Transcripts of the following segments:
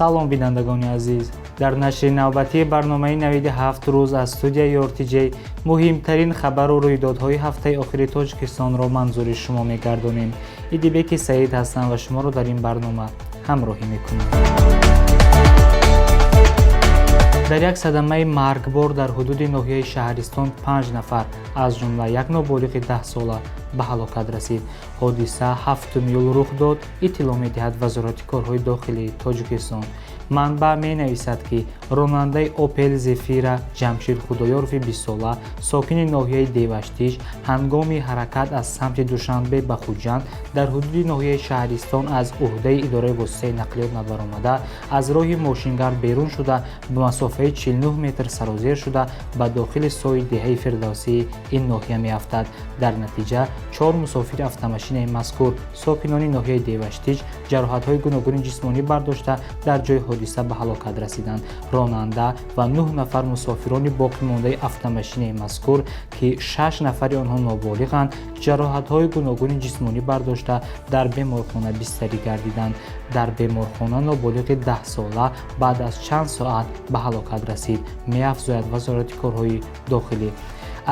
Салом, бинандагони азиз! Дар нашри навбатии барномаи «Навиди ҳафт рӯз» аз студияи РТҶ муҳимтарин хабару рӯйдодҳои ҳафтаи охири Тоҷикистонро манзури шумо мегардонем. Идибеки Саид ҳастам ва шуморо дар ин барнома ҳамроҳӣ мекунам. Дар як садамаи маргбор дар ҳудуди ноҳияи Шаҳристон панҷ нафар, аз ҷумла як ноболиғи 10-сола, ба ҳалокат расид. Ҳодиса 7 июл рух дод, иттилоъ медиҳад Вазорати корҳои дохилии Тоҷикистон. Манбаъ менависад, ки ронандаи «Опел Зефира» Ҷамшид Худоёрови 20-сола, сокини ноҳияи Деваштич, ҳангоми ҳаракат аз самти Душанбе ба Хуҷанд дар ҳудуди ноҳияи Шаҳристон аз ӯҳдаи идораи воситаи нақлиёт набаромада, аз роҳи мошингард берун шуда, ба масофаи 49 метр сарозер шуда, ба дохили сои деҳаи Фирдавсии ин ноҳия меафтад. Дар натиҷа чор мусофири автомашинаи мазкур, сокинони ноҳияи Деваштич, ҷароҳатҳои гуногуни ҷисмонӣ бардошта, дар ҷои ҳодиса ба ҳалокат расиданд. Ронанда ва нӯҳ нафар мусофирони боқимондаи автомашинаи мазкур, ки шаш нафари онҳо ноболиғанд, ҷароҳатҳои гуногуни ҷисмонӣ бардошта, дар беморхона бистарӣ гардиданд. Дар беморхона ноболиғи 10-сола баъд аз чанд соат ба ҳалокат расид, меафзояд Вазорати корҳои дохилӣ.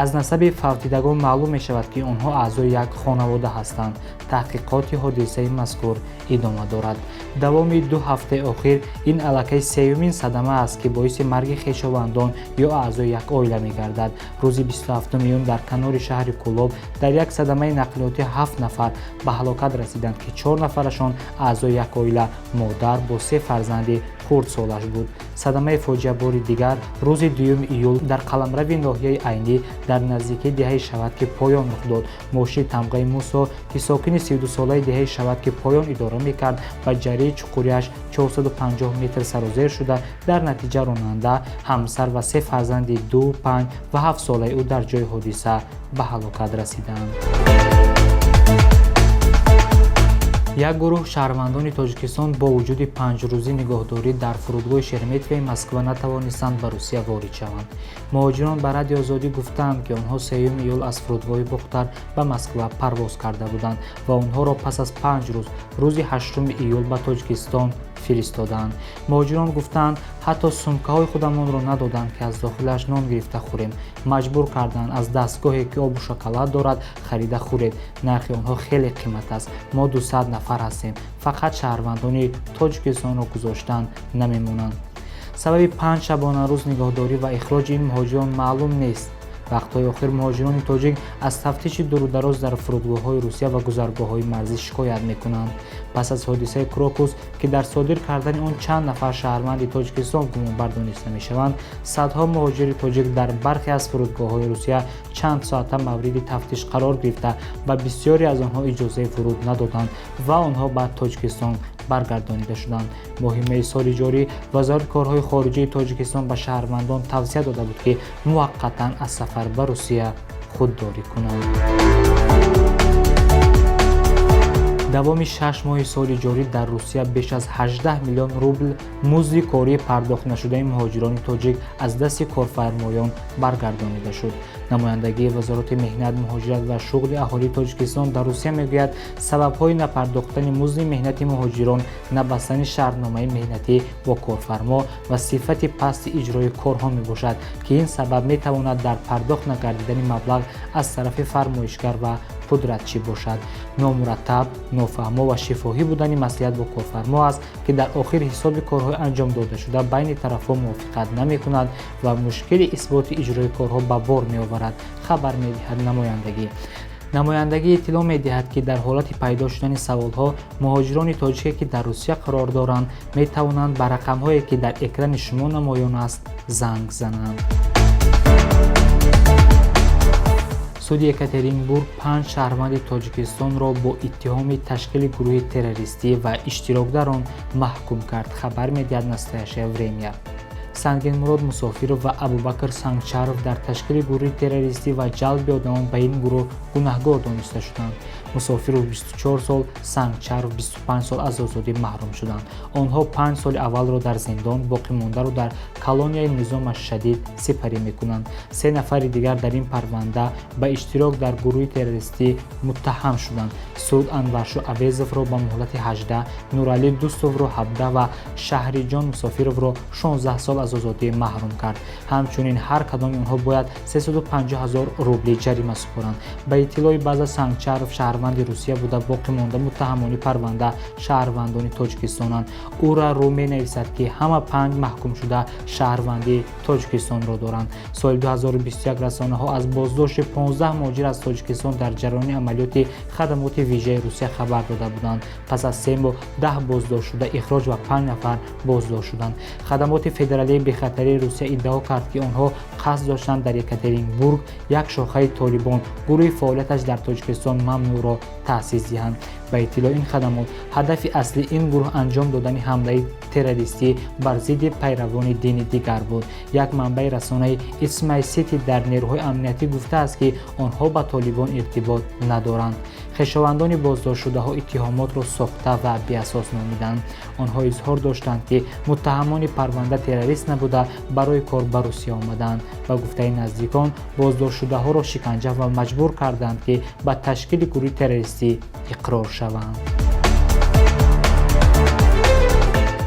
Аз насаби фавтидагон маълум мешавад, ки онҳо аъзои як хонавода ҳастанд. Таҳқиқоти ҳодисаи мазкур идома дорад. Давоми 2 ҳафтаи охир ин аллакай сеюмин садама аст, ки боиси марги хешовандон ё аъзои як оила мегардад. Рӯзи 27 июн дар канори шаҳри Кӯлоб дар як садамаи нақлиётӣ ҳафт нафар ба ҳалокат расиданд, ки чор нафарашон аъзои як оила, модар бо се фарзанди хурдсолаш буд. Садамаи фоҷиабори дигар рӯзи 2 июл дар қаламрави ноҳияи Айнӣ дар наздикии деҳаи Шаватки Поён рух дод. Мошини тамғаи Мусо, ки сокини 32-солаи деҳаи Шаватки Поён идора мекард, ба ҷарии чуқуриаш 450 метр сарозер шуда, дар натиҷа ронанда, ҳамсар ва се фарзанди 2, 5 ва 7-солаи ӯ дар ҷои ҳодиса ба ҳалокат расиданд. Як гурӯҳ шаҳрвандони Тоҷикистон бо вуҷуди 5-рӯзӣ нигоҳдорӣ дар фурудгоҳи Шереметьевои Москва натавонистанд ба Русия ворид шаванд. Муҳоҷирон ба Радиои Озодӣ гуфтаанд, ки онҳо 3 июл аз фурудгоҳи Бохтар ба Москва парвоз карда буданд ва онҳоро пас аз 5 рӯз, рӯзи 8 июл, ба Тоҷикистон фиристоданд. Муҳоҷирон гуфтаанд: «Ҳатто сумкаҳои худамонро надоданд, ки аз дохилаш нон гирифта хӯрем. Маҷбур карданд, аз дастгоҳе, ки обу шоколад дорад, харида хӯред. Нархи онҳо хеле қимат аст. Мо 200 нафар ҳастем, фақат шаҳрвандони Тоҷикистонро гузоштан намемонанд». Сабаби 5 шабонарӯз нигоҳдорӣ ва ихроҷи ин муҳоҷирон маълум нест. Вақтҳои охир муҳоҷирони тоҷик аз тафтиши дурудароз дар фурудгоҳҳои Русия ва гузаргоҳҳои марзӣ шикоят мекунанд. Пас аз ҳодисаи «Крокус», ки дар содир кардани он чанд нафар шаҳрванди Тоҷикистон гумонбар дониста мешаванд, садҳо муҳоҷири тоҷик дар бархе аз фурудгоҳҳои Русия чанд соата мавриди тафтиш қарор гирифта ва бисёре аз онҳо иҷозаи вуруд надоданд ва онҳо ба Тоҷикистон баргардонида шуданд. Моҳи майи соли ҷорӣ Вазорати корҳои хориҷии Тоҷикистон ба шаҳрвандон тавсия дода буд, ки муваққатан аз сафар ба Русия худдорӣ кунанд. Давоми 6 моҳи соли ҷорӣ дар Русия беш аз 18 миллион рубл музди кории пардохтнашудаи муҳоҷирони тоҷик аз дасти корфармоён баргардонида шуд. Намояндагии Вазорати меҳнат, муҳоҷират ва шуғли аҳолии Тоҷикистон дар Русия мегӯяд, сабабҳои напардохтани музди меҳнати муҳоҷирон набастани шартномаи меҳнатӣ бо корфармо ва сифати пасти иҷрои корҳо мебошад, ки ин сабаб метавонад дар пардохт нагардидани маблағ аз тарафи фармоишгар ва пудратчӣ бошад. Номураттаб, нофаҳмо ва шифоҳӣ будани маслиҳат бо корфармо аст, ки дар охир ҳисоби корҳои анҷом додашуда байни тарафҳо мувофиқат намекунад ва мушкили исботи иҷрои корҳо ба бор меоварад, хабар медиҳад намояндагӣ. Намояндагӣ иттилоъ медиҳад, ки дар ҳолати пайдо шудани саволҳо муҳоҷирони тоҷике, ки дар Русия қарор доранд, метавонанд ба рақамҳое, ки дар экрани шумо намоён аст, занг зананд. Суди Екатеринбург панҷ шаҳрванди Тоҷикистонро бо иттиҳоми ташкили гурӯҳи террористӣ ва иштирок дар он маҳкум кард, хабар медиҳад «Настоящее время». Сангинмурод Мусофиров ва Абубакр Сангчаров дар ташкили гурӯҳи террористӣ ва ҷалби одамон ба ин гурӯҳ гунаҳгор дониста шуданд. Мусофиров 24 сол, Сангчаров 25 сол аз озодӣ маҳрум шуданд. Онҳо 5 соли аввалро дар зиндон, боқимондаро дар колонияи низомаш шадид сипарӣ мекунанд. 3 нафари дигар дар ин парванда ба иштирок дар гурӯҳи террористӣ муттаҳам шуданд. Суд Анваршо Авезовро ба муҳлати 18, Нуралӣ Дустовро 17 ва Шаҳриҷон Мусофировро 16 сол аз озодӣ маҳрум кард. Ҳамчунин ҳар кадоми онҳо бояд 350 000 рубли ҷарима супоранд. Ба иттилои баъза, Сангчаров шаҳрванди Русия буда, боқимонда муттаҳамони парванда шаҳрвандони Тоҷикистонанд. Ура рӯ менависад, ки ҳама 5 маҳкумшуда шаҳрвандии Тоҷикистонро доранд. Соли 2021 расонаҳо аз боздошти 15 муҳоҷир аз Тоҷикистон дар ҷараёни амалиёти хадамоти вижаи Русия хабар дода буданд. Пас аз 3 моҳ 10 боздоштшуда ихроҷ ва 5 нафар боздошт шуданд. Хадамоти федералии бехатарии Русия иддао кард, ки онҳо қасд доштанд дар Екатеринбург як шохаи Толибон, гурӯҳи фаъолияташ дар Тоҷикистон мамнӯъро таъсис диҳанд. Ба иттилои ин хадамот, ҳадафи аслии ин гурӯҳ анҷом додани ҳамлаи террористӣ бар зидди пайравони дини дигар буд. Як манбаи расонаи Исмай Сити дар нерӯҳои амниятӣ гуфтааст, ки онҳо ба Толибон иртибот надоранд. Хешовандони боздоштшудаҳо иттиҳомотро сохта ва беасос номиданд. Онҳо изҳор доштанд, ки муттаҳамони парванда террорист набуда, барои кор ба Русия омаданд. Ба гуфтаи наздикон, боздоштшудаҳоро шиканҷа ва маҷбур карданд, ки ба ташкили гурӯҳи террористӣ иқрор шаванд.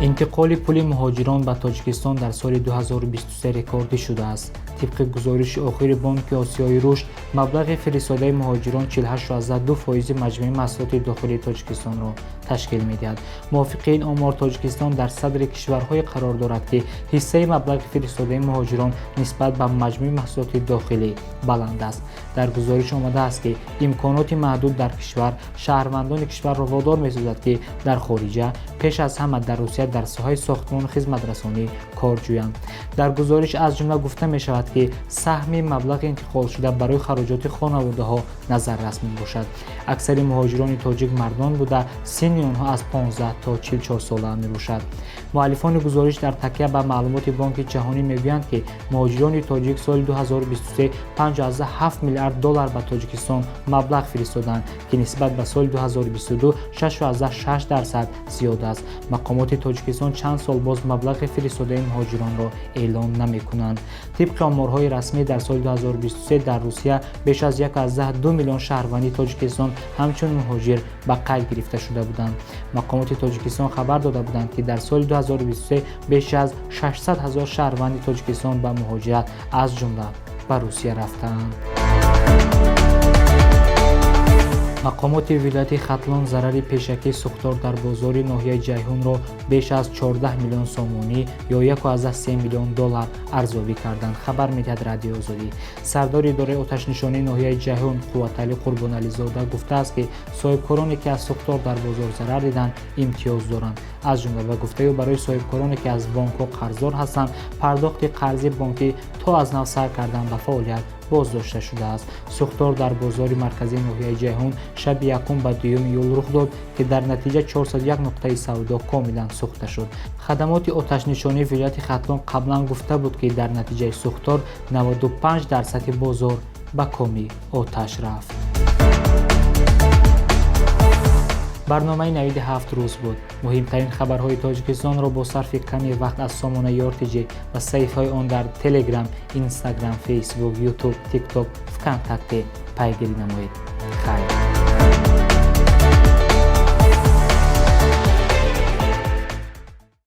Интиқоли пули муҳоҷирон ба Тоҷикистон дар соли 2023 рекордӣ шудааст. Тибқи гузориши охири Бонки Осиёи Рушд, маблағи фиристодаи муҳоҷирон 48,2% маҷмӯи маҳсулоти дохилии Тоҷикистонро ташкил медиҳад. Мувофиқи ин омор, Тоҷикистон дар садри кишварҳое қарор дорад, ки ҳиссаи маблағи фиристодаи муҳоҷирон нисбат ба маҷмӯи маҳсулоти дохилӣ баланд аст. Дар гузориш омадааст, ки имконоти маҳдуд дар кишвар шаҳрвандони кишварро водор месозад, ки дар хориҷа, пеш аз ҳама дар Русия, дар соҳаи сохтмону хизматрасонӣ кор ҷӯянд. Дар гузориш аз ҷумла гуфта мешавад, ки саҳми маблағи интиқолшуда барои хароҷоти хонаводаҳо назаррас мебошад. Аксари муҳоҷирони тоҷик мардон буда, синни онҳо аз 15 то 44 сола мебошад. Муаллифони гузориш дар такя ба маълумоти Бонки Ҷаҳонӣ мегӯянд, ки муҳоҷирони тоҷик соли 2023 5,7 миллиард доллар ба Тоҷикистон маблағ фиристоданд, ки нисбат ба соли 2022 6,6% зиёд аст. Мақомоти Тоҷикистон чанд сол боз маблағи фиристодаи муҳоҷиронро эълон намекунанд. Тибқи оморҳои расмӣ, дар соли 2023 дар Русия беш аз 1,2 миллион шаҳрванди Тоҷикистон ҳамчун муҳоҷир ба қайд гирифта шуда буданд. Мақомоти Тоҷикистон хабар дода буданд, ки дар соли 2023 беш аз 600 000 шаҳрванди Тоҷикистон ба муҳоҷират, аз ҷумла ба Русия рафтаанд. Мақомоти вилояти Хатлон зарари пешакии сӯхтор дар бозори ноҳияи Ҷайҳунро беш аз 14 миллион сомонӣ ё 1,3 миллион доллар арзёбӣ карданд, хабар медиҳад Радиои Озодӣ. Сардори идораи оташнишонии ноҳияи Ҷайҳун Қувваталӣ Қурбонализода гуфтааст, ки соҳибкороне, ки аз сӯхтор дар бозор зарар диданд, имтиёз доранд. Аз ҷумла, ба гуфтаи ӯ, барои соҳибкороне, ки аз бонкҳо қарздор ҳастанд, пардохти қарзи бонкӣ то аз нав сар кардан ба фаъолият боздошта шудааст. Сӯхтор дар бозори марказии ноҳияи Ҷайҳун шаби 1 ба 2 июл рух дод, ки дар натиҷа 401 нуқтаи савдо комилан сӯхта шуд. Хадамоти оташнишонии вилояти Хатлон қаблан гуфта буд, ки дар натиҷаи сӯхтор 95% бозор ба коми оташ рафт. Барномаи Навиди 7 рӯз буд. Муҳимтарин хабарҳои Тоҷикистонро бо сарфи ками вақт аз сомонаи Ёртиҷи ва саҳифаҳои он дар Телеграм, Инстаграм, Фейсбук, Ютуб, Тикток, Вконтакте пайгирӣ намоед. Хайр.